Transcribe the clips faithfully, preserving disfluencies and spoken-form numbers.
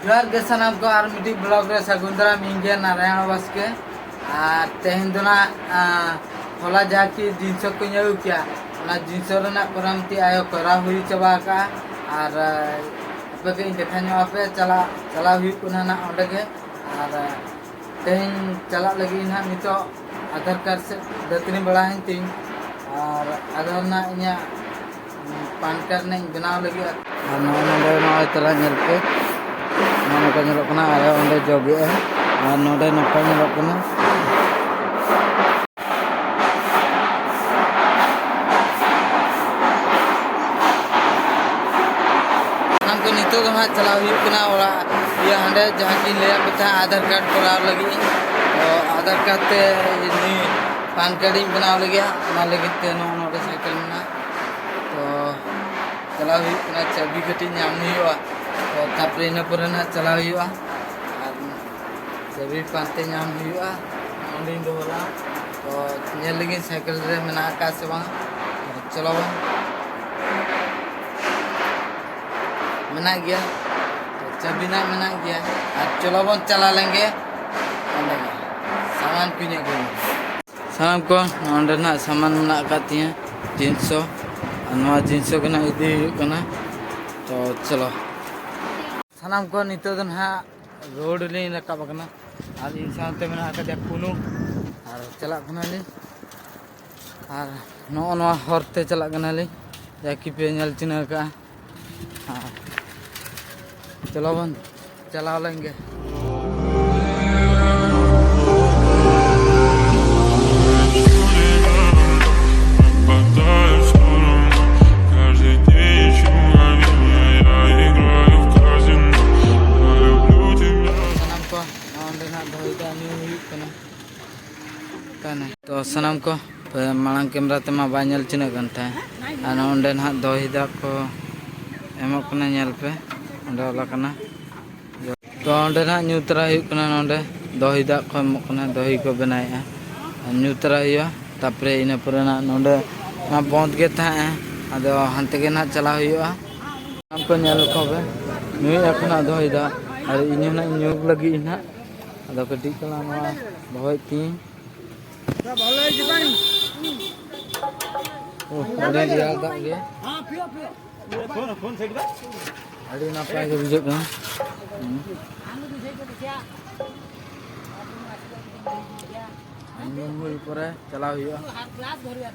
ᱡᱚᱦᱟᱨ ᱜᱮ ᱥᱟᱱᱟᱢ ᱠᱚ, ᱟᱨ ᱢᱤᱫᱴᱤᱡ ᱵᱞᱚᱜ ᱨᱮ ᱥᱟᱹᱜᱩᱱ ᱫᱟᱨᱟᱢ᱾ ᱤᱧ ᱜᱮ ᱱᱟᱨᱟᱭᱚᱬ ᱵᱟᱥᱠᱮ᱾ ᱟᱨ ᱛᱮᱦᱮᱧ ᱫᱚ ᱱᱟᱜ, ᱟᱸ, ᱦᱚᱞᱟ ᱡᱟᱦᱟᱸ ᱠᱤ ᱡᱤᱱᱥᱚ ᱠᱚᱧ ᱟᱹᱜᱩ ᱠᱮᱭᱟ, ᱚᱱᱟ ᱡᱤᱱᱥᱚ ᱨᱮᱱᱟᱜ ᱠᱚᱨᱟᱣ ᱢᱤᱫᱴᱤᱡ ᱟᱭᱳ ᱠᱚᱨᱟᱣ ᱦᱩᱭ ᱪᱟᱵᱟ ᱟᱠᱟᱜᱼᱟ᱾ ᱟᱨ, ᱟᱸ, ᱟᱯᱮ ᱜᱮ ᱤᱧ ᱫᱮᱠᱷᱟ ᱧᱚᱜ ᱟᱯᱮ, ᱪᱟᱞᱟᱜ, ᱪᱟᱞᱟᱣ ᱦᱩᱭᱩᱜ ᱠᱟᱱᱟ ᱱᱟᱜ ᱚᱸᱰᱮ ᱜᱮ᱾ ᱟᱨ, ᱟᱸ, ᱛᱮᱦᱮᱧ ᱪᱟᱞᱟᱜ ᱞᱟᱹᱜᱤᱫ ᱱᱟᱜ ᱱᱤᱛᱚᱜ ᱟᱫᱷᱟᱨ ᱠᱟᱨᱰ ᱥᱮᱫ ᱫᱟᱹᱛᱟᱹᱱᱤ ᱵᱟᱲᱟ ᱦᱩᱭᱮᱱ ᱛᱤᱧ, ᱟᱨ ᱟᱫᱷᱟᱨ ᱨᱮᱱᱟᱜ ᱤᱧᱟᱹᱜ ᱯᱟᱱ ᱠᱟᱨᱰ ᱨᱮᱱᱟᱜ ᱤᱧ ᱵᱮᱱᱟᱣ ᱞᱟᱹᱜᱤᱫ᱾ ᱟᱨ ᱱᱚᱜᱼᱚᱭ ᱱᱚᱰᱮ, ᱱᱚᱜᱼᱚᱭ ᱛᱚᱨᱟ ᱧᱮᱞ ᱯᱮ, ᱱᱚᱜᱼᱚ ᱱᱚᱝᱠᱟ ᱧᱮᱞᱚᱜ ᱠᱟᱱᱟ᱾ ᱟᱨ ᱚᱸᱰᱮ ᱡᱚᱜᱮᱜᱼᱟ, ᱟᱨ ᱱᱚᱰᱮ ᱱᱚᱝᱠᱟ ᱧᱮᱞᱚᱜ ᱠᱟᱱᱟ᱾ ᱥᱟᱱᱟᱢ ᱠᱚ ᱱᱤᱛᱚᱜ ᱫᱚ ᱦᱟᱸᱜ ᱪᱟᱞᱟᱣ ᱦᱩᱭᱩᱜ ᱠᱟᱱᱟ ᱚᱲᱟᱜ, ᱤᱭᱟᱹ, ᱦᱟᱸᱰᱮ ᱡᱟᱦᱟᱸ ᱠᱤᱱ ᱞᱟᱹᱭᱟᱫ ᱯᱮ ᱛᱟᱦᱮᱸᱫ ᱟᱫᱷᱟᱨ ᱠᱟᱨᱰ ᱠᱚᱨᱟᱣ ᱞᱟᱹᱜᱤᱫ᱾ ᱛᱚ ᱟᱫᱷᱟᱨ ᱠᱟᱨᱰ ᱛᱮ ᱱᱩᱭ ᱯᱟᱱ ᱠᱟᱨᱰ ᱤᱧ ᱵᱮᱱᱟᱣ ᱞᱟᱹᱜᱤᱫ ᱦᱟᱸᱜ, ᱚᱱᱟ ᱞᱟᱹᱜᱤᱫ ᱛᱮ ᱱᱚᱜᱼᱚ ᱱᱚᱰᱮ ᱥᱟᱭᱠᱮᱞ ᱢᱮᱱᱟᱜᱼᱟ᱾ ᱛᱚ ᱪᱟᱞᱟᱣ ᱦᱩᱭᱩᱜ ᱠᱟᱱᱟ, ᱪᱟᱹᱵᱤ ᱠᱟᱹᱴᱤᱡ ᱧᱟᱢ ᱦᱩᱭᱩᱜᱼᱟ᱾ ᱛᱚ ᱛᱟᱨᱯᱚᱨᱮ ᱤᱱᱟᱹ ᱯᱚᱨᱮ ᱱᱟᱦᱟᱜ ᱪᱟᱞᱟᱣ ᱦᱩᱭᱩᱜᱼᱟ᱾ ᱟᱨ ᱪᱟᱹᱵᱤ ᱯᱟᱱᱛᱮ ᱧᱟᱢ ᱦᱩᱭᱩᱜᱼᱟ, ᱚᱸᱰᱮᱧ ᱫᱚᱦᱚ ᱞᱟᱜᱼᱟ᱾ ᱛᱚ ᱧᱮᱞ ᱞᱮᱜᱤᱧ ᱥᱟᱭᱠᱮᱞ ᱨᱮ ᱢᱮᱱᱟᱜ ᱟᱠᱟᱫ ᱥᱮ ᱵᱟᱝ᱾ ᱛᱚ ᱪᱚᱞᱚ ᱵᱚᱱ, ᱢᱮᱱᱟᱜ ᱜᱮᱭᱟ᱾ ᱛᱚ ᱪᱟᱹᱵᱤ ᱱᱟᱜ ᱢᱮᱱᱟᱜ ᱜᱮᱭᱟ᱾ ᱟᱨ ᱪᱚᱞᱚ ᱵᱚᱱ ᱪᱟᱞᱟᱣ ᱞᱮᱱ ᱜᱮ ᱚᱸᱰᱮ ᱜᱮ ᱥᱟᱢᱟᱱ ᱠᱚᱧ ᱟᱹᱜᱩᱭᱟ᱾ ᱥᱟᱱᱟᱢ ᱠᱚ, ᱱᱚᱸᱰᱮ ᱱᱟᱜ ᱥᱟᱢᱟᱱ ᱢᱮᱱᱟᱜ ᱟᱠᱟᱫ ᱛᱤᱧᱟᱹ ᱡᱤᱱᱥᱚ, ᱟᱨ ᱱᱚᱣᱟ ᱡᱤᱱᱥᱚ ᱜᱮ ᱱᱟᱜ ᱤᱫᱤ ᱦᱩᱭᱩᱜ ᱠᱟᱱᱟ᱾ ᱛᱚ ᱪᱚᱞᱚ᱾ ᱥᱟᱱᱟᱢ ᱠᱚ, ᱱᱤᱛᱚᱜ ᱫᱚ ᱱᱟᱦᱟᱜ ᱨᱳᱰ ᱞᱤᱧ ᱨᱟᱠᱟᱵ ᱟᱠᱟᱱᱟ, ᱟᱨ ᱤᱧ ᱥᱟᱶᱛᱮ ᱢᱮᱱᱟᱜ ᱟᱠᱟᱫᱮᱭᱟ ᱠᱩᱱᱩ, ᱟᱨ ᱪᱟᱞᱟᱜ ᱠᱟᱱᱟᱞᱤᱧ, ᱟᱨ ᱱᱚᱜᱼᱚ ᱱᱚᱣᱟ ᱦᱚᱨ ᱛᱮ ᱪᱟᱞᱟᱜ ᱠᱟᱱᱟᱞᱤᱧ, ᱡᱟ ᱠᱤ ᱯᱮ ᱧᱮᱞ ᱪᱤᱱᱦᱟᱹ ᱟᱠᱟᱫᱼᱟ᱾ ᱟᱨ ᱪᱚᱞᱚ ᱵᱚᱱ ᱪᱟᱞᱟᱣ ᱞᱮᱱ ᱜᱮ᱾ ᱥᱟᱱᱟᱢ ᱠᱚ, ᱱᱚᱸᱰᱮ ᱱᱟᱜ ᱫᱚᱦᱚᱭ ᱫᱟᱜ ᱧᱩ ᱦᱩᱭᱩᱜ ᱠᱟᱱᱟ᱾ ᱛᱚ ᱥᱟᱱᱟᱢ ᱠᱚ, ᱢᱟᱲᱟᱝ ᱠᱮᱢᱨᱟ ᱛᱮᱢᱟ ᱵᱟᱭ ᱧᱮᱞ ᱪᱤᱱᱦᱟᱹᱜ ᱠᱟᱱ ᱛᱟᱦᱮᱸᱫ, ᱟᱨ ᱱᱚᱸᱰᱮ ᱱᱟᱦᱟᱜ ᱫᱚᱦᱤ ᱫᱟᱜ ᱠᱚ ᱮᱢᱚᱜ ᱠᱟᱱᱟ, ᱧᱮᱞ ᱯᱮ, ᱚᱸᱰᱮ ᱚᱞ ᱟᱠᱟᱱᱟ᱾ ᱛᱚ ᱚᱸᱰᱮ ᱱᱟᱦᱟᱜ ᱧᱩ ᱛᱚᱨᱟ ᱦᱩᱭᱩᱜ ᱠᱟᱱᱟ, ᱱᱚᱸᱰᱮ ᱫᱚᱦᱤ ᱫᱟᱜ ᱠᱚ ᱮᱢᱚᱜ ᱠᱟᱱᱟ, ᱫᱚᱦᱤ ᱠᱚ ᱵᱮᱱᱟᱣᱮᱫᱼᱟ, ᱟᱨ ᱧᱩ ᱛᱚᱨᱟ ᱦᱩᱭᱩᱜᱼᱟ᱾ ᱛᱟᱨᱯᱚᱨᱮ ᱤᱱᱟᱹ ᱯᱚᱨᱮ ᱱᱟᱦᱟᱜ ᱱᱚᱸᱰᱮ ᱢᱟ ᱵᱚᱱᱫᱽ ᱜᱮ ᱛᱟᱦᱮᱸᱜᱼᱟ, ᱟᱫᱚ ᱦᱟᱱᱛᱮ ᱜᱮ ᱱᱟᱦᱟᱜ ᱪᱟᱞᱟᱣ ᱦᱩᱭᱩᱜᱼᱟ᱾ ᱥᱟᱱᱟᱢ ᱠᱚ ᱧᱮᱞ ᱠᱚ ᱵᱮ, ᱧᱩᱭᱮᱫᱼᱟ ᱠᱚ ᱱᱟᱦᱟᱜ ᱫᱚᱦᱤ ᱫᱟᱜ᱾ ᱟᱨ ᱤᱧ ᱦᱚᱸ ᱱᱟᱜ ᱤᱧ ᱧᱩ ᱞᱟᱹᱜᱤᱫ ᱤᱧ ᱱᱟᱜ᱾ ᱟᱫᱚ ᱠᱟᱹᱴᱤᱡ ᱛᱟᱞᱟᱝ ᱱᱚᱣᱟ ᱫᱚᱦᱚᱭᱮᱫ ᱛᱤᱧᱟᱹᱧ᱾ ᱳᱦ, ᱟᱹᱰᱤ ᱨᱮᱭᱟᱲ ᱫᱟᱜ ᱜᱮ᱾ ᱟᱹᱰᱤ ᱱᱟᱯᱟᱭ ᱜᱮ ᱵᱩᱡᱷᱟᱹᱜ ᱠᱟᱱᱟ᱾ ᱧᱩ ᱦᱩᱭ ᱯᱚᱨᱮ ᱪᱟᱞᱟᱣ ᱦᱩᱭᱩᱜᱼᱟ᱾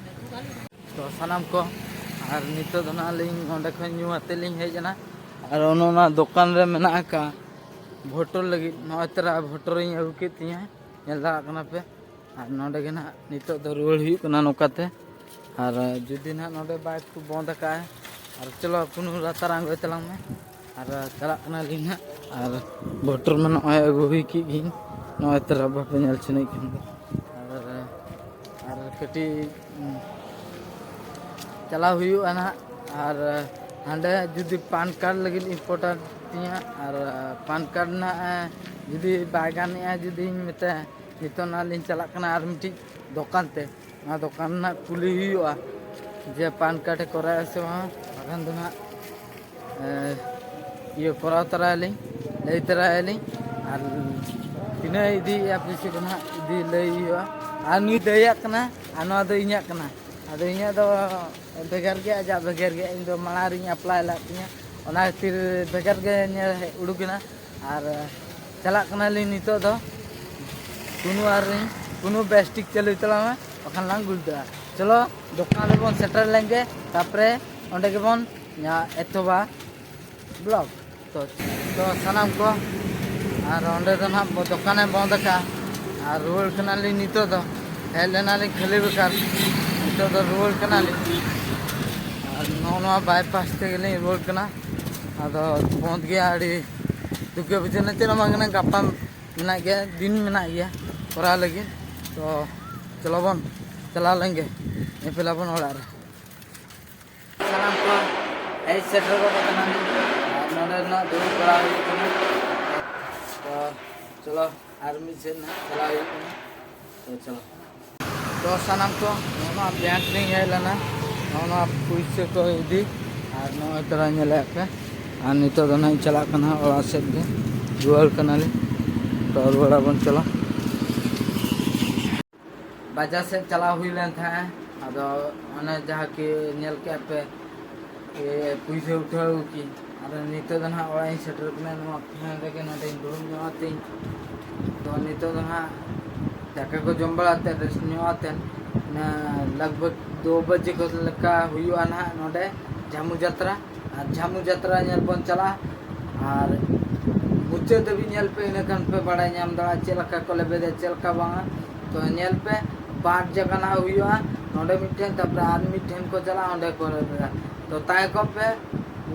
ᱛᱚ ᱥᱟᱱᱟᱢ ᱠᱚ, ᱟᱨ ᱱᱤᱛᱚᱜ ᱫᱚ ᱱᱟᱜ ᱞᱤᱧ ᱚᱸᱰᱮ ᱠᱷᱚᱱ ᱧᱩ ᱟᱛᱮ ᱞᱤᱧ ᱦᱮᱡ ᱮᱱᱟ᱾ ᱟᱨ ᱚᱱᱮ ᱚᱱᱟ ᱫᱚᱠᱟᱱ ᱨᱮ ᱢᱮᱱᱟᱜ ᱟᱠᱟᱫ ᱵᱷᱚᱴᱚᱨ ᱞᱟᱹᱜᱤᱫ, ᱱᱚᱜᱼᱚᱭ ᱛᱚᱨᱟ ᱵᱷᱚᱴᱚᱨᱤᱧ ᱟᱹᱜᱩ ᱠᱮᱫ ᱛᱤᱧᱟᱹ, ᱧᱮᱞ ᱫᱟᱲᱮᱭᱟᱜ ᱠᱟᱱᱟ ᱯᱮ᱾ ᱟᱨ ᱱᱚᱸᱰᱮ ᱜᱮ ᱱᱟᱜ ᱱᱤᱛᱚᱜ ᱫᱚ ᱨᱩᱣᱟᱹᱲ ᱦᱩᱭᱩᱜ ᱠᱟᱱᱟ ᱱᱚᱝᱠᱟᱛᱮ᱾ ᱟᱨ ᱡᱩᱫᱤ ᱱᱟᱜ ᱱᱚᱸᱰᱮ ᱵᱟᱭ ᱠᱚ ᱵᱚᱱᱫ ᱟᱠᱟᱫᱼᱟ, ᱟᱨ ᱪᱚᱞᱚ ᱠᱳᱱᱳ ᱞᱟᱛᱟᱨ ᱟᱬᱜᱚᱭ ᱛᱟᱞᱟᱝ ᱢᱮ᱾ ᱟᱨ ᱪᱟᱞᱟᱜ ᱠᱟᱱᱟᱞᱤᱧ ᱱᱟᱜ᱾ ᱟᱨ ᱵᱷᱚᱴᱚᱨ ᱢᱟ ᱱᱚᱜᱼᱚᱭ ᱟᱹᱜᱩ ᱦᱩᱭ ᱠᱮᱫ ᱜᱤᱧ, ᱱᱚᱜᱼᱚᱭ ᱛᱚᱨᱟ ᱵᱟᱯᱮ ᱧᱮᱞ ᱥᱟᱱᱟᱭᱮᱫ ᱠᱷᱟᱱ ᱫᱚ᱾ ᱟᱨ ᱟᱨ ᱠᱟᱹᱴᱤᱡ ᱪᱟᱞᱟᱣ ᱦᱩᱭᱩᱜᱼᱟ ᱱᱟᱦᱟᱜ᱾ ᱟᱨ ᱦᱟᱸᱰᱮ ᱡᱩᱫᱤ ᱯᱟᱱ ᱠᱟᱨᱰ ᱞᱟᱹᱜᱤᱫ ᱤᱢᱯᱚᱨᱴᱮᱱᱴ ᱛᱤᱧᱟᱹ, ᱟᱨ ᱯᱟᱱ ᱠᱟᱨᱰ ᱱᱟᱦᱟᱜ ᱡᱩᱫᱤ ᱵᱟᱭ ᱜᱟᱱᱮᱜᱼᱟ, ᱡᱩᱫᱤᱧ ᱢᱮᱛᱟᱭᱟ ᱱᱤᱛᱚᱜ ᱱᱟᱦᱟᱜ ᱞᱤᱧ ᱪᱟᱞᱟᱜ ᱠᱟᱱᱟ ᱟᱨ ᱢᱤᱫᱴᱤᱡ ᱫᱚᱠᱟᱱ ᱛᱮ, ᱚᱱᱟ ᱫᱚᱠᱟᱱ ᱱᱟᱦᱟᱜ ᱠᱩᱞᱤ ᱦᱩᱭᱩᱜᱼᱟ ᱡᱮ ᱯᱟᱱ ᱠᱟᱨᱰ ᱮ ᱠᱚᱨᱟᱣᱮᱫᱼᱟ ᱥᱮ ᱵᱟᱝ, ᱵᱟᱠᱷᱟᱱ ᱫᱚ ᱱᱟᱦᱟᱜ ᱮ, ᱤᱭᱟᱹ ᱠᱚᱨᱟᱣ ᱛᱚᱨᱟᱭᱟᱞᱤᱧ, ᱞᱟᱹᱭ ᱛᱚᱨᱟᱭᱟᱞᱤᱧ᱾ ᱟᱨ ᱛᱤᱱᱟᱹᱜ ᱤᱫᱤᱭᱮᱫᱼᱟ ᱯᱩᱭᱥᱟᱹ ᱠᱚ ᱱᱟᱦᱟᱜ ᱤᱫᱤ ᱞᱟᱹᱭ ᱦᱩᱭᱩᱜᱼᱟ᱾ ᱟᱨ ᱱᱩᱭ ᱫᱟᱹᱭᱟᱜ ᱠᱟᱱᱟ, ᱟᱨ ᱱᱚᱣᱟ ᱫᱚ ᱤᱧᱟᱹᱜ ᱠᱟᱱᱟ᱾ ᱟᱫᱚ ᱤᱧᱟᱹᱜ ᱫᱚ ᱵᱷᱮᱜᱟᱨ ᱜᱮᱭᱟ, ᱟᱡᱟᱜ ᱵᱷᱮᱜᱟᱨ ᱜᱮᱭᱟ᱾ ᱤᱧ ᱫᱚ ᱢᱟᱲᱟᱝ ᱨᱤᱧ ᱮᱯᱞᱟᱭ ᱞᱮᱫ ᱛᱤᱧᱟᱹ, ᱚᱱᱟ ᱠᱷᱟᱹᱛᱤᱨ ᱵᱷᱮᱜᱟᱨ ᱜᱮ ᱧᱮᱞ ᱦᱮᱡ ᱩᱰᱩᱠᱮᱱᱟ᱾ ᱟᱨ ᱪᱟᱞᱟᱜ ᱠᱟᱱᱟᱞᱤᱧ ᱱᱤᱛᱚᱜ ᱫᱚ᱾ ᱠᱳᱱᱳ ᱟᱨ ᱠᱳᱱᱳ ᱵᱮᱥ ᱴᱷᱤᱠ ᱪᱟᱹᱞᱩᱭ ᱛᱟᱞᱟᱝ ᱢᱮ, ᱵᱟᱠᱷᱟᱱ ᱞᱟᱝ ᱜᱩᱞᱴᱟᱹᱜᱼᱟ᱾ ᱪᱚᱞᱚ, ᱫᱚᱠᱟᱱ ᱨᱮᱵᱚᱱ ᱥᱮᱴᱮᱨ ᱞᱮᱱᱜᱮ, ᱛᱟᱨᱯᱚᱨᱮ ᱚᱸᱰᱮ ᱜᱮᱵᱚᱱ ᱮᱛᱚᱦᱚᱵᱟ ᱵᱞᱚᱜ᱾ ᱛᱚ, ᱛᱚ ᱥᱟᱱᱟᱢ ᱠᱚ, ᱟᱨ ᱚᱸᱰᱮ ᱫᱚ ᱱᱟᱦᱟᱜ ᱵᱚ-, ᱫᱚᱠᱟᱱᱮ ᱵᱚᱱᱫ ᱟᱠᱟᱫᱼᱟ᱾ ᱟᱨ ᱨᱩᱣᱟᱹᱲ ᱠᱟᱱᱟᱞᱤᱧ ᱱᱤᱛᱚᱜ ᱫᱚ᱾ ᱦᱮᱡ ᱞᱮᱱᱟᱞᱤᱧ ᱠᱷᱟᱹᱞᱤ ᱵᱮᱠᱟᱨ, ᱱᱤᱛᱚᱜ ᱫᱚ ᱨᱩᱣᱟᱹᱲ ᱠᱟᱱᱟᱞᱤᱧ᱾ ᱟᱨ ᱱᱚᱜᱼᱚ ᱱᱚᱣᱟ ᱵᱟᱭᱯᱟᱥ ᱛᱮᱜᱮᱞᱤᱧ ᱨᱩᱣᱟᱹᱲ ᱠᱟᱱᱟ᱾ ᱟᱫᱚ ᱵᱚᱱᱫ ᱜᱮᱭᱟ, ᱟᱹᱰᱤ ᱫᱩᱠ ᱜᱮ ᱵᱩᱡᱷᱟᱹᱣ ᱮᱱᱟ᱾ ᱪᱮᱫ ᱦᱚᱸ ᱵᱟᱝ ᱠᱟᱱᱟ, ᱜᱟᱯᱟ ᱢᱮᱱᱟᱜ ᱜᱮᱭᱟ, ᱫᱤᱱ ᱢᱮᱱᱟᱜ ᱜᱮᱭᱟ ᱠᱚᱨᱟᱣ ᱞᱟᱹᱜᱤᱫ᱾ ᱛᱚ ᱪᱚᱞᱚ ᱵᱚᱱ ᱪᱟᱞᱟᱣ ᱞᱮᱱ ᱜᱮ, ᱧᱮᱯᱮᱞ ᱟᱵᱚᱱ ᱚᱲᱟᱜ ᱨᱮ᱾ ᱥᱟᱱᱟᱢ ᱠᱚ ᱦᱮᱡ ᱥᱮᱴᱮᱨ ᱜᱚᱫ ᱟᱠᱟᱱᱟ, ᱟᱨ ᱱᱚᱰᱮ ᱨᱮᱱᱟᱜ ᱫᱩᱲᱩᱵ ᱵᱟᱲᱟ ᱦᱩᱭᱩᱜ ᱠᱟᱱᱟ᱾ ᱛᱚ ᱪᱚᱞᱚ, ᱟᱨ ᱢᱤᱫ ᱥᱮᱫ ᱱᱟᱦᱟᱜ ᱪᱟᱞᱟᱣ ᱦᱩᱭᱩᱜ ᱠᱟᱱᱟ᱾ ᱛᱚ ᱪᱚᱞᱚ, ᱛᱚ ᱥᱟᱱᱟᱢ ᱠᱚ, ᱱᱚᱜᱼᱚ ᱱᱚᱣᱟ ᱵᱮᱝᱠ ᱨᱤᱧ ᱦᱮᱡ ᱞᱮᱱᱟ, ᱱᱚᱜᱼᱚ ᱱᱚᱣᱟ ᱯᱩᱭᱥᱟᱹ ᱠᱚ ᱤᱫᱤ, ᱟᱨ ᱱᱚᱜᱼᱚᱭ ᱛᱚᱨᱟ ᱧᱮᱞᱮᱫ ᱯᱮ᱾ ᱟᱨ ᱱᱤᱛᱚᱜ ᱫᱚ ᱱᱟᱦᱟᱜ ᱤᱧ ᱪᱟᱞᱟᱜ ᱠᱟᱱᱟ ᱚᱲᱟᱜ ᱥᱮᱫ ᱜᱮ᱾ ᱨᱩᱣᱟᱹᱲ ᱠᱟᱱᱟᱞᱤᱧ, ᱛᱚ ᱨᱩᱣᱟᱹᱲ ᱟᱵᱚᱱ, ᱪᱚᱞᱚ᱾ ᱵᱟᱡᱟᱨ ᱥᱮᱫ ᱪᱟᱞᱟᱣ ᱦᱩᱭ ᱞᱮᱱ ᱛᱟᱦᱮᱸᱫ, ᱟᱫᱚ ᱚᱱᱮ ᱡᱟᱦᱟᱸ ᱠᱤ ᱧᱮᱞ ᱠᱮᱫ ᱯᱮ, ᱮ, ᱯᱩᱭᱥᱟᱹ ᱩᱴᱷᱟᱹᱣ ᱠᱤ᱾ ᱟᱫᱚ ᱱᱤᱛᱚᱜ ᱫᱚ ᱱᱟᱦᱟᱜ ᱚᱲᱟᱜ ᱤᱧ ᱥᱮᱴᱮᱨ ᱠᱟᱱᱟ, ᱱᱚᱣᱟ ᱯᱷᱮᱱ ᱨᱮᱜᱮ ᱱᱚᱰᱮᱧ ᱫᱩᱲᱩᱵ ᱧᱚᱜ ᱟᱛᱤᱧ᱾ ᱛᱚ ᱱᱤᱛᱚᱜ ᱫᱚ ᱱᱟᱦᱟᱜ ᱫᱟᱠᱟ ᱠᱚ ᱡᱚᱢ ᱵᱟᱲᱟ ᱠᱟᱛᱮ, ᱨᱮᱥᱴ ᱧᱚᱜ ᱟᱛᱮ, ᱚᱱᱟ ᱞᱟᱜᱽ ᱵᱷᱟᱜᱽ ᱫᱩ ᱵᱟᱡᱮ ᱠᱚ ᱞᱮᱠᱟ ᱦᱩᱭᱩᱜᱼᱟ ᱱᱟᱦᱟᱜ ᱱᱚᱰᱮ ᱡᱷᱟᱢᱩ ᱡᱟᱛᱨᱟ᱾ ᱟᱨ ᱡᱷᱟᱢᱩ ᱡᱟᱛᱨᱟ ᱧᱮᱞ ᱵᱚᱱ ᱪᱟᱞᱟᱜᱼᱟ᱾ ᱟᱨ ᱢᱩᱪᱟᱹᱫ ᱫᱷᱟᱹᱵᱤᱡ ᱧᱮᱞ ᱯᱮ, ᱤᱱᱟᱹ ᱠᱷᱟᱱ ᱯᱮ ᱵᱟᱲᱟᱭ ᱧᱟᱢ ᱫᱟᱲᱮᱭᱟᱜᱼᱟ ᱪᱮᱫ ᱞᱮᱠᱟ ᱠᱚ ᱞᱮᱵᱮᱫᱟ, ᱪᱮᱫ ᱞᱮᱠᱟ ᱵᱟᱝᱟ᱾ ᱛᱚ ᱧᱮᱞ ᱯᱮ, ᱵᱟᱨ ᱡᱟᱭᱜᱟ ᱱᱟᱦᱟᱜ ᱦᱩᱭᱩᱜᱼᱟ, ᱱᱚᱰᱮ ᱢᱤᱫᱴᱷᱮᱱ, ᱛᱟᱨᱯᱚᱨᱮ ᱟᱨ ᱢᱤᱫᱴᱷᱮᱱ ᱠᱚ ᱪᱟᱞᱟᱜᱼᱟ, ᱚᱸᱰᱮ ᱠᱚ ᱞᱮᱵᱮᱫᱟ᱾ ᱛᱚ ᱛᱟᱦᱮᱸ ᱠᱚᱜ ᱯᱮ,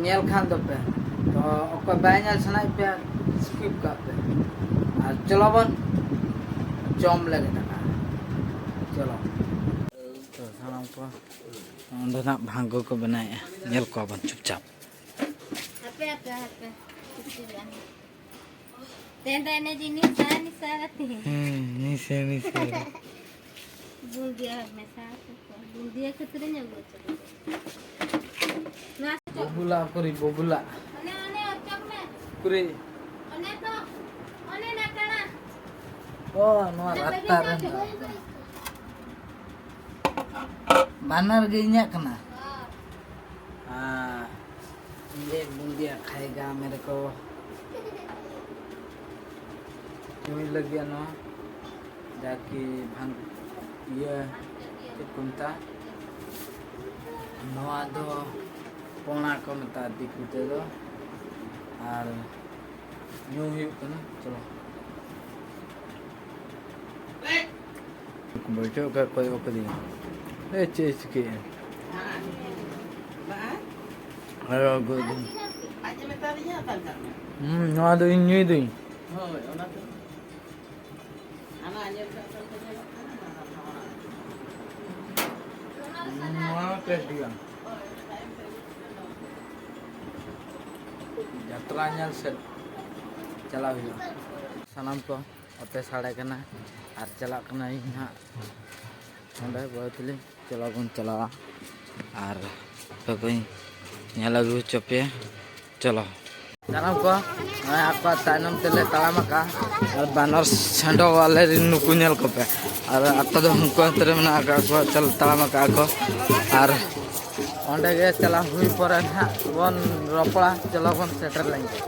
ᱧᱮᱞ ᱠᱷᱟᱱ ᱫᱚᱯᱮ᱾ ᱛᱚ ᱚᱠᱚᱭ ᱵᱟᱭ ᱧᱮᱞ ᱥᱟᱱᱟᱭᱮᱫ ᱯᱮᱭᱟ, ᱥᱠᱤᱯ ᱠᱟᱜ ᱯᱮ᱾ ᱟᱨ ᱪᱚᱞᱚ ᱵᱚᱱ ᱡᱚᱢ ᱞᱮᱜᱮ ᱫᱟᱠᱟ᱾ ᱪᱚᱞᱚ᱾ ᱛᱚ ᱥᱟᱱᱟᱢ ᱠᱚ ᱚᱸᱰᱮᱱᱟᱜ ᱵᱷᱟᱝᱜᱚ ᱠᱚ ᱵᱮᱱᱟᱣᱮᱫᱼᱟ, ᱧᱮᱞ ᱠᱚᱣᱟ ᱵᱚᱱ ᱪᱩᱯᱪᱟᱯ᱾ ᱦᱟᱯᱮ, ᱦᱟᱯᱮ, ᱦᱟᱯᱮ᱾ ᱛᱮᱦᱮᱧ ᱫᱚ ᱮᱱᱮᱡ ᱡᱤᱱᱤᱥ ᱥᱟᱭ ᱱᱤᱥᱟ ᱠᱟᱛᱮ᱾ ᱦᱮᱸ, ᱱᱤᱥᱟᱹ, ᱱᱤᱥᱟᱹ᱾ ᱵᱩᱸᱫᱤᱭᱟ ᱢᱮᱥᱟ ᱠᱟᱛᱮ᱾ ᱵᱩᱸᱫᱤᱭᱟ ᱠᱷᱟᱹᱛᱤᱨᱤᱧ ᱟᱹᱜᱩ ᱦᱚᱪᱚ ᱠᱮᱫᱟ᱾ ᱱᱚᱣᱟ ᱵᱚᱵᱩᱞᱟ ᱩᱠᱩᱨᱤ, ᱵᱚᱵᱩᱞᱟ᱾ ᱚᱱᱮ, ᱚᱱᱮ ᱚᱪᱚᱜ ᱢᱮ᱾ ᱩᱠᱩᱨᱤ᱾ ᱚᱱᱮ ᱛᱚ, ᱚᱱᱮ ᱱᱟᱠᱟᱲᱟ᱾ ᱚ, ᱱᱚᱣᱟ ᱚᱱᱮ ᱨᱟᱥᱛᱟ ᱵᱟᱹᱜᱤᱧ ᱨᱮ ᱚᱪᱚᱜ ᱢᱮ᱾ ᱵᱟᱱᱟᱨ ᱜᱮ ᱤᱧᱟᱹᱜ ᱠᱟᱱᱟ᱾ ᱦᱚᱸ᱾ ᱦᱮᱸ, ᱤᱧ ᱵᱩᱸᱫᱤᱭᱟ ᱠᱷᱟᱭᱮᱜᱟ ᱢᱮᱨᱮ ᱠᱚ᱾ ᱧᱩᱭ ᱞᱟᱹᱜᱤᱫ ᱱᱚᱣᱟ, ᱡᱟᱠᱤ ᱵᱷᱟᱝ-, ᱤᱭᱟᱹ, ᱪᱮᱫ ᱠᱚ ᱢᱮᱛᱟᱜᱼᱟ? ᱱᱚᱣᱟ ᱫᱚ ᱯᱚᱲᱟ ᱠᱚ ᱢᱮᱛᱟᱜᱼᱟ ᱫᱤᱠᱩ ᱛᱮᱫᱚ᱾ ᱟᱨ ᱧᱩ ᱦᱩᱭᱩᱜ ᱠᱟᱱᱟ, ᱪᱚᱞᱚ᱾ ᱵᱟᱹᱭᱴᱷᱟᱹᱣ ᱠᱟᱜ ᱠᱚᱭᱚᱜ ᱠᱟᱹᱫᱤᱧᱟ᱾ ᱮ, ᱪᱮᱫ ᱮ ᱪᱤᱠᱟᱹᱭᱮᱫᱼᱟ? ᱟᱨᱚ ᱟᱹᱜᱩ ᱟᱹᱫᱤᱧ᱾ ᱦᱩᱸ, ᱱᱚᱣᱟ ᱫᱚ ᱤᱧ ᱧᱩᱭ ᱫᱟᱹᱧ᱾ ᱦᱩᱸ, ᱱᱚᱣᱟ ᱦᱚᱸ ᱴᱮᱥᱴ ᱜᱮᱭᱟ᱾ ᱡᱟᱛᱨᱟ ᱧᱮᱞ ᱥᱮᱫ ᱪᱟᱞᱟᱣ ᱦᱩᱭᱩᱜᱼᱟ᱾ ᱥᱟᱱᱟᱢ ᱠᱚ ᱟᱯᱮ ᱥᱟᱲᱮ ᱠᱟᱱᱟ ᱟᱨ ᱪᱟᱞᱟᱜ ᱠᱟᱱᱟᱧ ᱦᱟᱸᱜ ᱚᱸᱰᱮ ᱵᱟᱹᱦᱩ ᱛᱟᱹᱞᱤᱧ᱾ ᱪᱚᱞᱚ ᱵᱚᱱ ᱪᱟᱞᱟᱜᱼᱟ ᱟᱨ ᱟᱯᱮ ᱠᱚᱧ ᱧᱮᱞ ᱟᱹᱜᱩ ᱦᱚᱪᱚ ᱯᱮᱭᱟ᱾ ᱪᱚᱞᱚ᱾ ᱥᱟᱱᱟᱢ ᱠᱚ ᱱᱚᱜᱼᱚᱭ ᱟᱠᱚᱣᱟᱜ ᱛᱟᱭᱱᱚᱢ ᱛᱮᱞᱮ ᱛᱟᱲᱟᱢ ᱟᱠᱟᱫᱼᱟ᱾ ᱟᱨ ᱵᱟᱱᱚᱨ ᱥᱮᱸᱰᱚ ᱟᱞᱮ ᱨᱮᱱ ᱱᱩᱠᱩ ᱧᱮᱞ ᱠᱚᱯᱮ᱾ ᱟᱨ ᱟᱠᱚ ᱫᱚ ᱩᱱᱠᱩ ᱦᱟᱱᱛᱮ ᱨᱮ ᱢᱮᱱᱟᱜ ᱟᱠᱟᱫ ᱠᱚᱣᱟ, ᱪᱚᱞ ᱛᱟᱲᱟᱢ ᱟᱠᱟᱫᱼᱟ ᱠᱚ᱾ ᱟᱨ ᱚᱸᱰᱮ ᱜᱮ ᱪᱟᱞᱟᱣ ᱦᱩᱭ ᱯᱚᱨᱮ ᱱᱟᱦᱟᱜ ᱵᱚᱱ ᱨᱚᱯᱚᱲᱟ᱾ ᱪᱚᱞᱚ ᱵᱚᱱ ᱥᱮᱴᱮᱨ ᱞᱮᱱ ᱜᱮ᱾